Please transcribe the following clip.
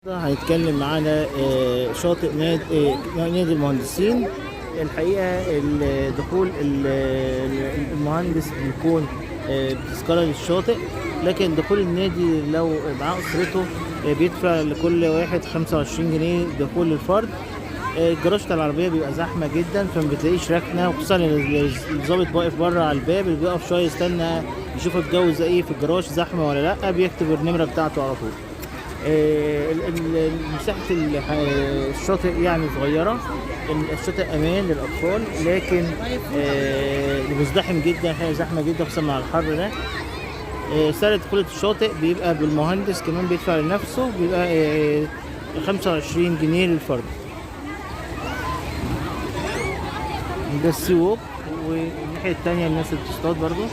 هنتكلم معانا شاطئ نادي المهندسين. الحقيقة دخول المهندس بيكون بتذكرة للشاطئ، لكن دخول النادي لو معاه أسرته بيدفع لكل واحد 25 جنيه دخول للفرد. الجراج بتاع العربية بيبقى زحمة جدا، فما بتلاقيش ركنة، وخصوصا إن الظابط واقف بره على الباب، اللي بيقف شوية يستنى يشوف الجو زي ايه في الجراج، زحمة ولا لأ، بيكتب النمرة بتاعته على طول. مساحة الشاطئ يعني صغيرة. الشاطئ أمان للأطفال، لكن مزدحم جدا، حاجة زحمة جدا خصوصا مع الحر ده. سعر دخول الشاطئ بيبقى بالمهندس كمان بيدفع لنفسه، بيبقى 25 جنيه للفرد. ده ال sea walk، والناحية التانية الناس اللي بتصطاد برضو.